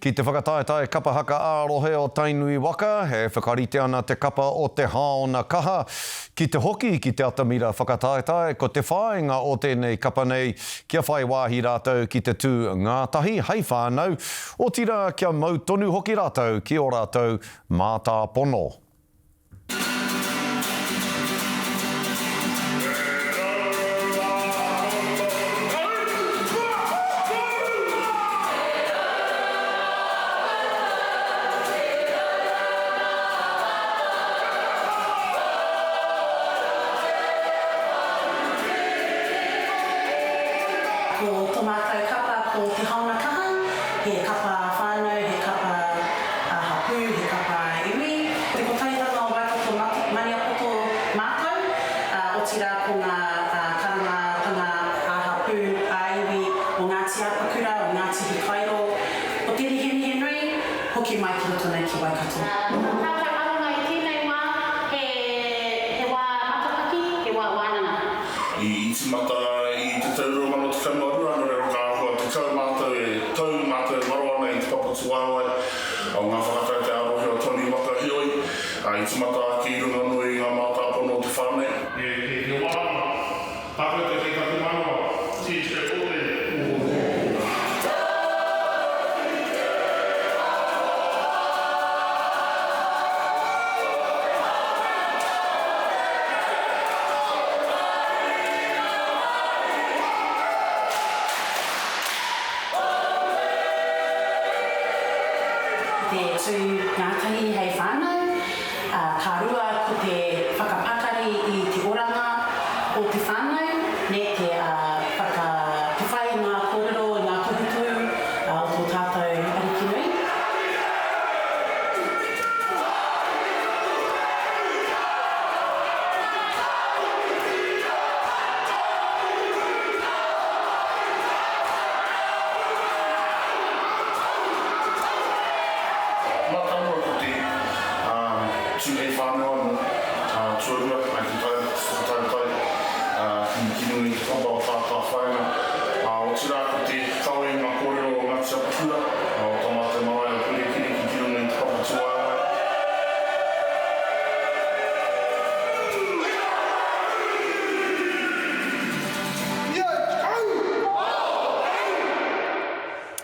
Ki te whakataetae kapa haka ā-rohe o Tainui waka, e whakarite ana te kapa o Te Haona Kaha ki te hoki ki te atamira whakataetae, ko te whāinga o tēnei kapa nei kia whai wāhi rātou ki te tū ngātahi hei whānau, otirā kia mau tonu hoki rātou ki ō rātou mātāpono. Ko to mātou kapa ko Te Haona Kaha, he kapa whānau, he kapa hapū, he kapa iwi. Ko te Kotahitanga o Waikato Maniapoto mātou, otirā ko ngā karangatanga ā-hapū, ā-iwi o Ngāti Apakura, o Ngāti Hikairo, o Te Nihenihenui, hoki mai ki roto nei ki Waikato. Ko tā tātou aronga i tēnei wā, he, he wā matapaki, he wā wānanga. I tīmata i te tau 2012, nō reira ka āhua 10 mātou e tau mātou e ngaro ana i te papa tūwaewae o ngā whakataetae ā-rohe o Tony Waka, heoi, i tīmata ake i runga anō i ngā mātāpono o te whānau. He, he, he wānanga. Tā koutou kei taku manawa, THK o te. Te tū ngātahi hei whānau, ā, ka rua ko te whakapakari i te oranga o te whānau, nē, te whaka.